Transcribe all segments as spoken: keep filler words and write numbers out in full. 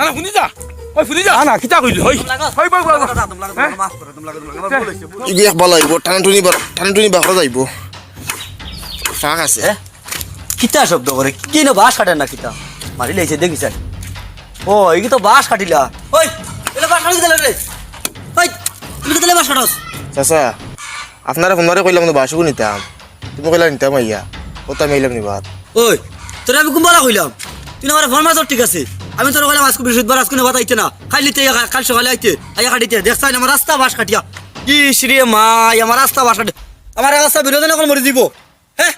আরে, হুনি যা। ওই, হুনি যা। না, না, কিতা কইলি? ওই, লাগা। ওই, বল, বল, বল। লাগা, লাগা, লাগা, হ্যাঁ? মাফ করে, লাগা, লাগা, লাগা, ভুল হইছে, ভুল। ইগু এক বালা অইবো, টানাটুনি বার, টানাটুনি বার করা যাইবো। ফাঁক আছে। হ্যাঁ? কিতা শব্দ করে? কি না বাঁশ কাটের না কিতা? মারি লাইছে, দেখি স্যার। ও, ইগু তো বাঁশ কাটিলা। ওই, ইলা বাঁশ কাটি দিলে রে। ওই, তুমি কিতা বাঁশ কাটস? চাচা, আপনারে ফোন মারি কইলাম না বাঁশগু নিতাম। তুমি কইলা নিতাম আইয়া। কত আমি আইলাম নিবার। ওই, তোরে আমি কুনবালা কইলাম? তুই না আমারে ফোন মারছস, ঠিক আছে। আমি তোরে কইলাম আইজকু বৃহস্পতিবার, আইজকু নেবাত আইতে না। কাইল নিতে আইয়া, কাইল সকালে আইতে, আইয়া কাটিতে। দেখছস নি আমার রাস্তা বাঁশ কাটিয়া। ইস রে মাই, আমার রাস্তা বাঁশ কাটিয়া। আমার রাস্তা বিরোধী নকল মরি দিব। হ্যাঁ?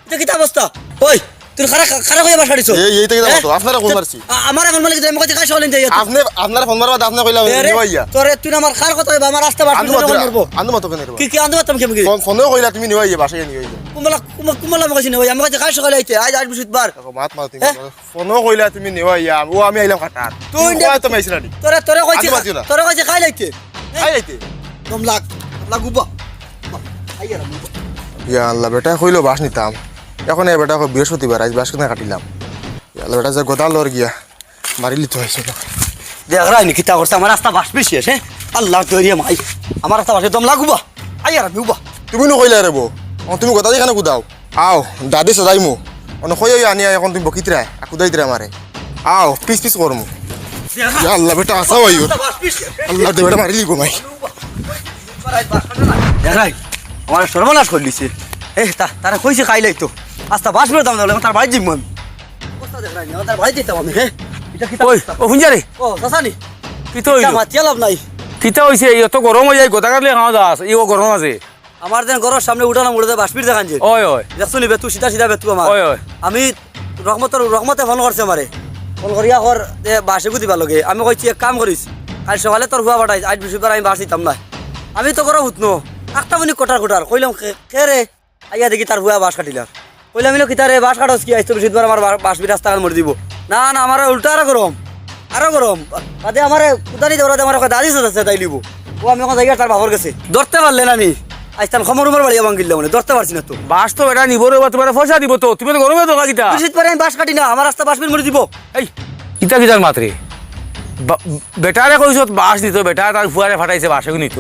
ইটা কিতা অবস্থা? ওই, তুই কারে, কারে কইয়া বাঁশ কাটিছস? এই, এই, ইটা কিতা হ্যাঁ? মাতো? আপনারে ফোন মারছি। আ-, আমারে ফোন মারলে কিতা? আমি কইছি কাইল সকালে নিতে আইয়া। আপনে, আপনারে ফোন মারবার, আপনে কইলা এ রে, নিবা আইয়া। তোরে, তুই না আমার কার কথা কইবা, আমার রাস্তা বাঁশ আন্দু কাটিয়া মাতো, নকল মারবো। আন্দু মাতো কেনে রে? কি, কি আন্দু মাততাম কেমনে? ফোন, ফোনেও কইলা তুমি নিবা আইয়া, বাসায় নিবা আইয়া। কুনবালা, কুনবালা, কুনবালা আমি কইছি নিবা আইয়া, আমি কইছি কাইল সকালে আইতে, আইজ, আইজ বৃহস্পতিবার। দেখো, মাত মাতো তুমি। হ্যাঁ? ফোনেও কইলা তুমি নিবা আইয়া, ও আমি আইলাম কাটাত। তুই তুমি কইয়া তুমি আইছিলা নি? তোরে, তোরে কইছি, আন্দু মাতিও না। তোরে কইছি কাইল আইতে। কাইল আইতে? দম লাগ, দম লাগ উবা। উবা। আইয়া রে, উবা। ইয়া আল্লাহ, বেটায় কইলো বাঁশ নিতাম। এখন এ বেটায় কয় বৃহস্পতিবার, আইজ বাঁশ কেনে কাটিলাম। ইয়া আল্লাহ, বেটায় যে গদা লর গিয়া। মারিলি তো হইছে না। দেখরায়নি কিতা করছে, আমার রাস্তা বাঁশ বিশেষ, হ্যাঁ? আল্লাহ তৈরি মাই। আমার রাস্তা বাঁশ দম লাগ উবা। আইয়া রে, উবা। তুমি নু কইলা রে বউ। ও, তুমি গদা দি কেনে কুদাও? আও, দাদি সাজাইমু। অনো কই আনিয়া এখন তুমি বকিতরায়, আর কুদাইতরায় আমারে। আও, পিস পিস করমু। ইয়া আল্লাহ, বেটা আসাও আইও। আল্লাহ দে বেটা মারিলি গো মাই। দেখরায়, আমার সর্বনাশ করিলিছে। এ, তা, তারে কইছি কাইল আইতো। আস্তা বাঁশ বেরোতাম না, তার বাড়ি যাইমু আমি। অবস্থা দেখরায়নি, তার বাড়ি যাইতাম আমি, হ্যাঁ? ইটা কিতা ওই, অবস্থা? ও, হুনছা রে? ও, চাচা নি? কিতা অইলো? ইটা মাতিয়া লাভ নাই। কিতা অইছে? এই অত গরম অইযায়, গদা কাটলে খাওয়া দাস, এই ও গরম আছে। আমার যেন ঘরর সামনে উঠানো মুড়ে বাঁশ বির দেখান যে। ওই, ওই। দেখছো নি বেতু, সিধা সিধা বেতু আমার। ওই, ওই। আমি রহমতর, রহমতে ফোন করছে আমারে। ফোন করিয়া কর, যে বাঁশ এগু দিবা লগে। আমি কইছি, "এক কাম করিস, কাইল সকালে তোর ফুয়া পাঠাইস, আইজ বৃহস্পতিবার আমি বাঁশ দিতাম না।" আমি তো ঘরো হুতনো, আখতা বুনি কটার কটার। কইলাম, "কে, কে রে?" আইয়া দেখি তার ফুয়া বাঁশ কাটিলার। কইলাম, "ইলো কিতা রে, বাঁশ কাটস কি? আইজ তো বৃহস্পতিবার, আমার বা-, বাঁশ বির রাস্তা খান মরি দিব।" না, না, আমারে উল্টা আরো গরম। আরো গরম। বাদে আমারে কুদানি দেওরা দে, আমারে কয়, "দাদি সাথে আছে, তাই লিবো।" ও আমি এখন যাইগা তার বাপর গেছে। ধরতে পারলে না নি? আইজ তান খমর উমর বাড়িয়া ভাঙিল মানে, ধরতে পারছি না তো। বাঁশ তো বেটা নিবো রে, তোমারে পয়সা দিব তো। তুমি তো গরমে তো কিতা? বৃহস্পতিবারে আমি বাঁশ কাটি না, আমার রাস্তা বাঁশ বির মরি দিব। এই, কিতা কিতার মাত রে? বা-, বেটারে কইছত বাঁশ দিত, বেটা তার ফুয়ারে ফাটাইছে বাঁশ এগু নিত।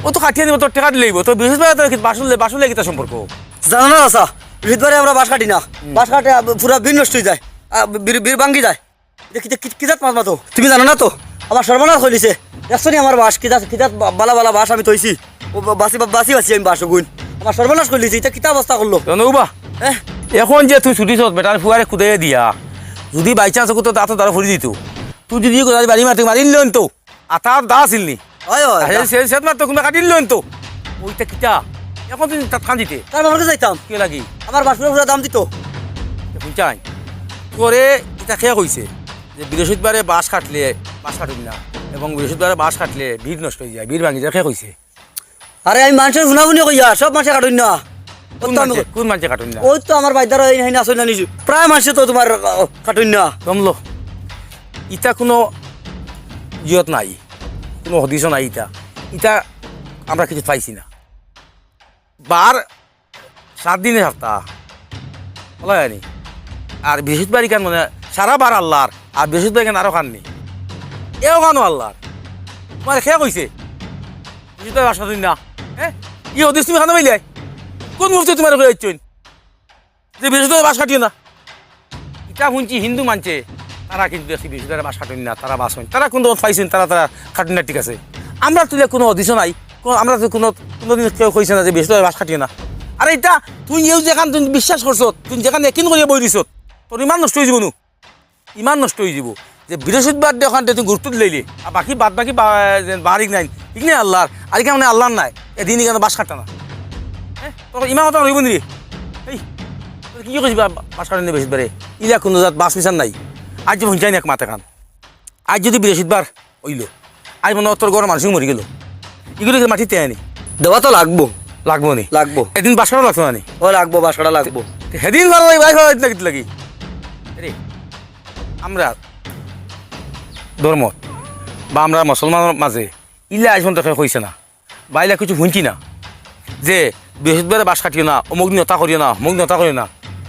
ও তো কাটিয়া নিব, তোর টেকা দিলেইব। তো বৃহস্পতিবারে তোর কি বাঁশ উঠলে, বাঁশ উঠলে কিতা সম্পর্ক? জানো না চাচা, বৃহস্পতিবারে আমরা বাঁশ কাটি না। হুম। বাঁশ কাটে, আ, পুরা বির নষ্ট অইযায়। আ, বির, বির ভাঙ্গি যায়। ইটা কিতা, কি, কিজাত মাত মাতো? তুমি জানো না তো? আমার সর্বনাশ করিলিছে। দেখছো নি আমার বাঁশ? কিজাত, কিজাত বা-, বালা বালা বাঁশ আমি থইছি। ও বা-, বাঁচি, বা-, বাঁচি, বাঁচি আমি বাঁশ অগুইন। আমার সর্বনাশ করিলিছে। ইটা কিতা অবস্থা করলো? জানো বা? হ্যাঁ? এখন যে তুই ছুটিছত, বেটার ফুয়ারে কুদাইয়া দিয়া, যদি by chance অগুতো দাঁত দাঁড়া ফরি দিত, তুই যদি গদাই বাড়ি মারতে মারি নিল তো, আতার দা আছিল নি? হয়, হয়, আরে, দা। সে, সে তোমার তো কুনবা কাটিল লইন তো। ওইটা কিতা? এখন তুমি তাত কান দিতে। তার বাপর গেছে যাইতাম। কে লাগি? আমার বাঁশ পুরা পুরা দাম দিত। তে হুনছাইন? তোরে ইটা কে কইছে যে বৃহস্পতিবারে বাঁশ কাটলে, বাঁশ কাটুন না, এবং বৃহস্পতিবারে বাঁশ কাটলে বির নষ্ট অইযায়, বির ভাঙ্গি যায়, কে কইছে? আরে আমি মানষর হুনাহুনি কইয়ার, সব মানষে কাটুন না। কুন অত আমি মানষে, কুন মানষে কাটুন না? ওই তো আমার বাইদার ওই হেন আসল না নিজু। প্রায় মানষে তো তোমার, আহ, কাটুন না। দমলো। ইতা কুনু ইয়ত নাই, কুনু হদিসও নাই ইতা। ইতা আমরা কিছু পাইছি না। বার সাত দিনে সপ্তাহ। বলা যায়নি। আর বৃহস্পতিবার ইখান মানে সারা বার আল্লাহর, আর বৃহস্পতিবার ইখান আরো খাননি। এও খানো আল্লাহর। তোমার কে কইছে? বৃহস্পতিবার বাঁশ কাটুন না। হ্যাঁ? ই হদিস তুমি খানো পাইলে? কোন মুফতি তোমার কই যাচ্ছেন? যে বৃহস্পতিবার বাঁশ কাটিও না। ইটা হুনছি হিন্দু মানষে, তারা কিন্তু দেখছি বৃহস্পতিবার বাঁশ কাটুন না, তারা বাঁশ হইন। তারা কোন দোষ পাইছেন, তারা, তারা কাটুন না, ঠিক আছে। আমরা তুলে কোনো হদিসও নাই, কোনো, আমরা তো কোনো, কোনোদিন কেউ কইছে না যে বৃহস্পতিবার বাঁশ কাটিও না। আরে ইটা তুই এও যেখান তুই বিশ্বাস করছো, তুই যেখান একিন করিয়া বই দিছত, তোর ইমান নষ্ট হয়ে যাবো নু। ইমান নষ্ট হয়ে যাবো। যে বৃহস্পতিবার দে ওখান তুই গুরুত্ব দিলে, আর বাকি বাদ বাকি বা-, যে বাহারিক নাই, ঠিক নাই আল্লাহর, আর কি মানে আল্লাহর নাই, এদিন এখানে বাঁশ কাটতা না। হ্যাঁ? তোর ইমান কথা রইব নি রে? এই, তুই কি কইছিস বা-, বা-, বাঁশ কাটেন না বৃহস্পতিবারে? ইলা কোনো জাত বাঁশ মিশান নাই। আজ যে হুনছাইন এক মাত এখান। আজ যদি বৃহস্পতিবার অইলো, আজ মনে হয় তোর ঘরর মানুষ মরি গেল। ইগুলো কি মাটিত আনি? দেওয়া তো লাগবো। লাগবো নি? লাগবো। এদিন বাঁশ কাটা লাগতো না নি? ও লাগবো, বাঁশ কাটা লাগবো। সেদিন ভালো লাগে, ভাই ভালো লাগে, লাগি। আরে, আমরা ধর্ম বা আমরা মুসলমানর মাঝে ইলা আজ পর্যন্ত কেউ কইছে না। বাইলা কিছু হুনছি না যে বৃহস্পতিবারে বাঁশ কাটিও না, অমুক দিন ওটা করিও না, অমুক দিন ওটা করিও না।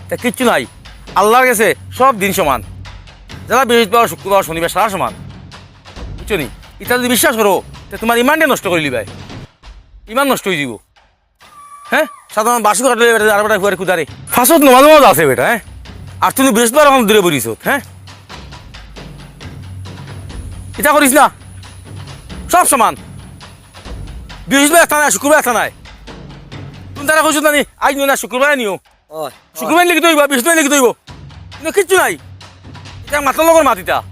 তা কিচ্ছু নাই। আল্লাহর গেছে সব দিন সমান। যারা বৃহস্পতিবার, শুক্রবার, শনিবার সারা সমান, বুঝছো নি? ইতা যদি বিশ্বাস করো, তে তুমার ইমানটা নষ্ট করিলিবায়। ইমান নষ্ট অইযিবো। হে, সাধারণ বাসি কাটালে বেটা, আর বেটা ফুয়ারে কুদারে। ফাঁসত নমাজ নমাজ আছে বেটা, হে? আর তুমি বৃহস্পতিবার অখন দূরে বলিছত, হে? ইতা করিস না। সব সমান। বৃহস্পতিবার একটা নাই, শুক্রবার একটা নাই। তুমি তারা কইছো না নি, আইজ নিও না, শুক্রবারে নিও। ওই, শুক্রবার লিখিত অইবো, বৃহস্পতিবার লিখিত অইবো। কিন্তু কিচ্ছু নাই। ইতা মাতার লগর মাত ইতা।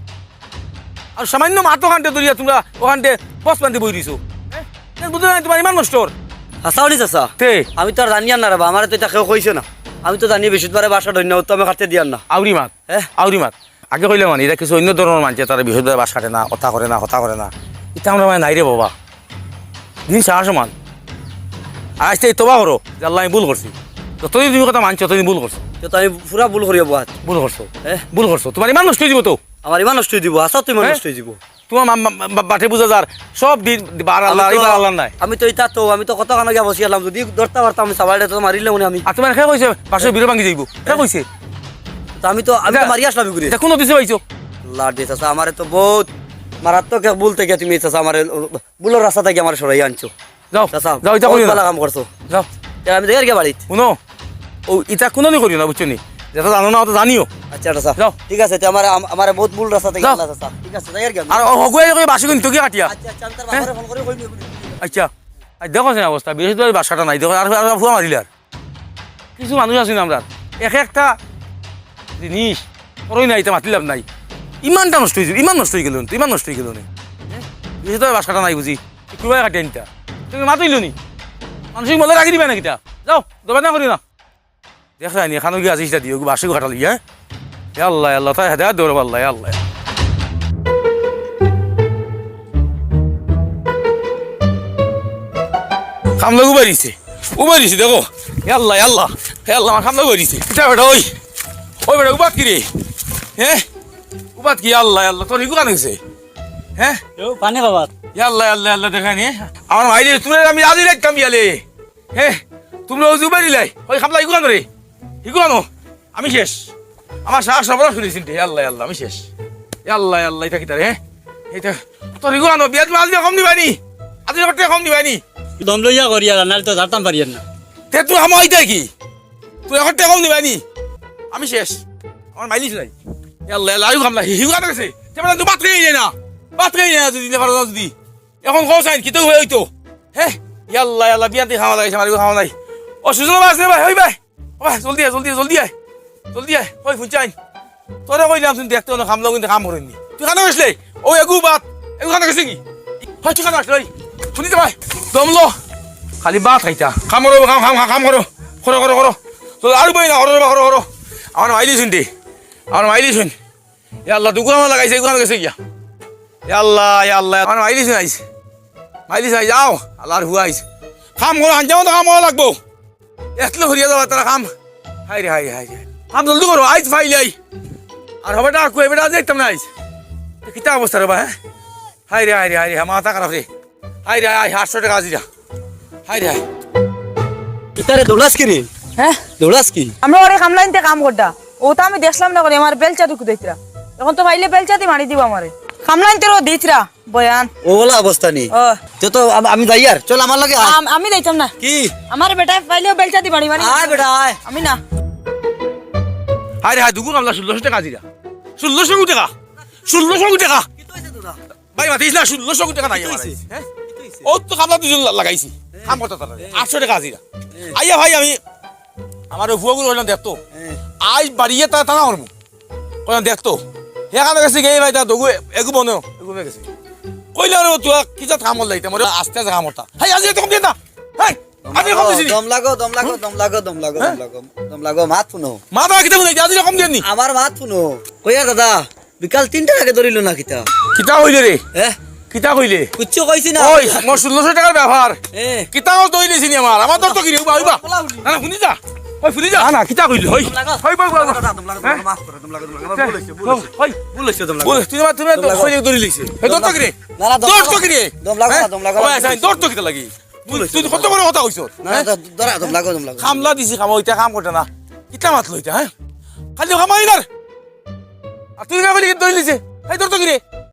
আর সামান্য মাত অখানতে ধরিয়া তুমরা অখানতে বস বান্ধি বই দিছো। হে? ইতা বুঝো না, তুমার ইমান নষ্ট অর। হাছা অনি চাচা। তে? আমি তো আর জানিয়ার না রে বা, আমারে তো ইতা কেউ কইছে না। আমি তো জানি বৃহস্পতিবারে বাসা ধন্য, তো আমি কাটতে দিয়ার না। আউরি মাত। হে? আউরি মাত। আগে কইলে মানে, ইতা কিছু অন্য ধরনর মানষে, তারা বৃহস্পতিবারে বাস কাটে না, অতা করে না, হতা করে না। ইতা আমরার মাঝে নাই রে বাবা। দিন সারা সমান। আর আইজ থাকি তওবা করো যে, "আল্লাহ, আমি ভুল করছি।" যতদিন তুমি কথা মানছো, ততদিন ভুল করছো। তে তো আমি পুরা ভুল করি অবো আত। ভুল করছো। হে? ভুল করছো। তুমার ইমান নষ্ট অইযিবো তো। আমার ইমান নষ্ট অইযিবো, হাছা তো ইমান হে? নষ্ট অইযিবো। তুমার মা-, মা-, মা-, বাটে বুঝা যার, সব দিন বার আল্লাহ, আমি তো, ইবার আল্লাহ নাই। আমি তো ইতা তো, আমি তো কতখান গিয়া বসি আছলাম, যদি ধরতা পারতাম, আমি সাবাইরে তো মারিলে মনে আমি। আর তুমার কে কইছে, বাসর বিরো ভাঙি যাইবো? কে কইছে? তো আমি তো, আমি তো ইতা, মারি আসলাম ঘুরে। ইতা কুন দিছে পাইছো? আল্লাহ রে চাচা, আমারে তো বউত মারাত্মক এক ভুল থাকি তুমি চাচা আমারে ভুলর রাস্তা থাকি আমারে সরাই আনছো। যাও, চাচা, যাও, ইতা বউত করিও না। ভালা কাম করছো। যাও। তে আমি যাইয়ার গিয়া বাড়িত। হুনো, ও ইতা কুনুদিন করিও না, বুঝছো নি? যেটা জানো না, ওটা জানিও। আচ্ছা, চাচা। যাও। ঠিক আছে, তে আমারে, আম-, আমারে বউত ভুল রাস্তা থাকি যাও। আনলা, চাচা। ঠিক আছে, যাইয়ার গিয়া আমি। আর ও হগুয়ে কই বাসি কিন্তু কাটিয়া। আচ্ছা, আচ্ছা, আমি তার হে? বাবারে ফোন করি কইমু। আচ্ছা। আর দেখো সে অবস্থা, বৃহস্পতিবার বাস কাটা নাই, দেখো, আর, আর ফুয়া মারিলার। কিছু মানুষ আছি না আমরার, এক একটা জিনিস করই না, ইতা মাতিলাম নাই। ইমানটা নষ্ট অইযিবো, ইমান নষ্ট অইগেলো, ইমান নষ্ট অইগেলো নে। হে? বৃহস্পতিবার বাস কাটা নাই বুঝি? শুক্রবারে কাটিয়া নিতা। তুমি মাতইলো নি? মানষরে মলে রাখি দিবায় না কিতা? যাও, দরবার না করিও না। দেখরায় নি, এখানো গিয়া আছিস তা দিও, বাসি কাটালি, হে? ইয়া আল্লাহ, ইয়া আল্লাহ, তারে হেদায়েত দেও রে আল্লাহ, ইয়া আল্লাহ। কামলা উবাইরিছে, উবাইরিছে, দেখো। ইয়া আল্লাহ, ইয়া আল্লাহ, ইয়া আল্লাহ, আমার কামলা উবাইরিছে। ইতা বেটা, ওই, ওই বেটা, উবাত কিরে? হে? উবাত কি, ইয়া আল্লাহ, ইয়া আল্লাহ, তোর ইগু কানো গেছে? হে? ও, পানি খাবার। ইয়া আল্লাহ, ইয়া আল্লাহ, ইয়া আল্লাহ, দেখরায় নি। আমার মাইরে, তুমরারে আমি আজি রাখতাম ইয়ালে। হে, তুমরা অজু বাড়ি লাই। ওই খামলা ইগু আনো রে। ইগু আনো। আমি শেষ। আমার সারা সর্বনাশ করি চিনতে। ইয়া আল্লাহ, ইয়া আল্লাহ, আমি শেষ। ইয়া আল্লাহ, ইয়া আল্লাহ, ইতা কিতা রে, হে? ইতা, তোর ইগু আনো, বিয়াত মাল দিয়া কম দিবায় নি। আজি একটা কম দিবায় নি। দম লইয়া করি আর, নাইলে তো জারতাম পারিয়ার না। তে তুই হামাইতায় কি? তুই একটা কম দিবায় নি। আমি শেষ। আমার মাইলিস নাই। ইয়া আল্লাহ, ইয়া আল্লাহ, ইগু খামলা, হি-, হিগু আনো গেছে। তে মানে তুই ভাত খাই যায় না। ভাত খাই যায় না যদি, দিলে পারো না যদি। অখন কও চাইন, কিতা অইতো? হে? ইয়া আল্লাহ, ইয়া আল্লাহ, বিয়ান্তে খাওয়া লাগে, আমার খাওয়া নাই। ও, সুজন ভাই, আছে ভাই, ওই ভাই। ও ভাই, জলদি আয়, জলদি আয়, জলদি আয়। জলদি আয়, ওই ফুনচাইন। তোরে কইলাম, তুই দেখতে অনো খামলা কিন্তু কাম করইন নি। তুই কানো গেছলে? ও, এগু ভাত। এগু কানো গেছে কি? হয়, তুই কানো আসলে, ওই। শুনি তো ভাই, দমলো। খালি ভাত খাইতা। কাম করো, কাম, কাম, কাম, কাম করো। করো, করো, করো। চলো, আর বই না, করো, করো, করো। আমার মাইলি শুনতে। আমার মাইলি শুন। ইয়া আল্লাহ, দুগুণ আমার লাগাইছে, এগুণ গেছে গিয়া। ইয়া আল্লাহ, ইয়া আল্লাহ, আমার মাইলিস নাই। মাইলিস নাই, যাও, আল্লাহর হুয়াইস। কাম করো, আনজামও তো কাম করা লাগবো। এতলে হরিয়া যাওয়া তারা কাম। হায় রে, হায় রে, হায় রে। কাম জলদি করো, আইজ ফাইলাই। আর হবে না, কুয়ে বেটা দেখতাম না আইজ। এ কিতা অবস্থা রে বা, হ্যাঁ? হায় রে, হায় রে, হায় রে, মাথা খারাপ রে। হায় রে, হায়, আটশো টেকা হাজিরা। হায় রে, হায়। ইতারে দৌড়াস কি রে? হ্যাঁ? দৌড়াস কি? আমরা ওরে কামলাইনতে কাম করডা। ও তো আমি দেখলাম না করে, আমার বেলচা তো কুদাইতরা। এখন তো পাইলে বেলচা দি মারি দিব আমারে। কামলাইনতে রো দিতরা, বয়ান। ও বলা অবস্থা নি। ও। তে তো আম-, আমি যাই আর। চল আমার লগে আয়। আম-, আমি যাইতাম না। কি? আমার বেটায় পাইলেও বেলচা দি মারি মারি। আয় বেটা, আয়। আমি না। হায় রে, হায়, দুগুণ কামলা ষোলোশো টেকা হাজিরা। ষোলোশো টেকা। ষোলোশো টেকা। ভাই, মাতিস না, ষোলোশো টেকা নাই আমার। হ্যাঁ? ও তো কামলা দুইজন লা-, লাগাইছি। কাম করতে তারা। আটশো টেকা হাজিরা। আইয়া ভাই, আমি, আমার ওই ফুয়াগুলো কইলাম দেখতো। আইজ বাড়িয়ে তা, তা না করবো। কইলাম দেখতো। সেখানে গেছে গিয়ে ভাই, তার দগু এগু বনো, এগু হয়ে গেছে। কইলাম রে, তুই কি জাত কাম করলে এটা? মরে আস্তে আস্তে কাম করতা। হেই, আজ এরকম দিয়ে না। হেই, আমি এরকম দিছি নি। দম লাগো, দম লাগো, হুম? দম লাগো, দম লাগো, হ্যাঁ? দম লাগো, দম লাগো, মাত শুনো। মাত আর কিতা বুঝাই, আজ এরকম দিয়ে নি। আমার মাত শুনো। কইয়া দাদা, বিকাল তিনটার আগে ধরিল না কিতা? কিতা কইলে রে? হ্যাঁ? কিতা কইলে? কিচ্ছু কইছি না। ওই, মোর ষোলোশো টেকার ব্যাপার। হ্যাঁ। কিতা কইলে ধরিলিছি নি আমার? আমার দর তো কিরে, উবা, উবা। না, না, শুনি যা। ওই, শুনি যা। না, না, কিতা কইলে? ওই। দম লাগো। ওই, বল, বল, বল। দম লাগো, দম লাগো, হ্যাঁ? মাফ করো, দম লাগো, দম লাগো, আমার ভুল হইছে, ভুল হইছে। ওই, ভুল হইছে, দম লাগো। বল, তুই আমার, তুই আমার দম লাগো। কইলে ধরিলিছে। এই দর তো কিরে? না, না, দম দর তো লাগো। কিরে? দম লাগো না, হ্যাঁ? দম লাগো, হ্যাঁ? দম লাগো। ওই, আচ্ছা, দর তো কিতা লাগি? তুই, তুই কত বড় কথা কইছস? না, হ্যাঁ? না, ধরা, দম লাগো, দম লাগো। কামলা দিছি, কামো, ইটা কাম করতে না। কিতা মাত লইতা, হ্যাঁ? খালি কামাই না। আর তুই না কইলি কিন্তু ধরে নিছে। এই ধর তো কিরে?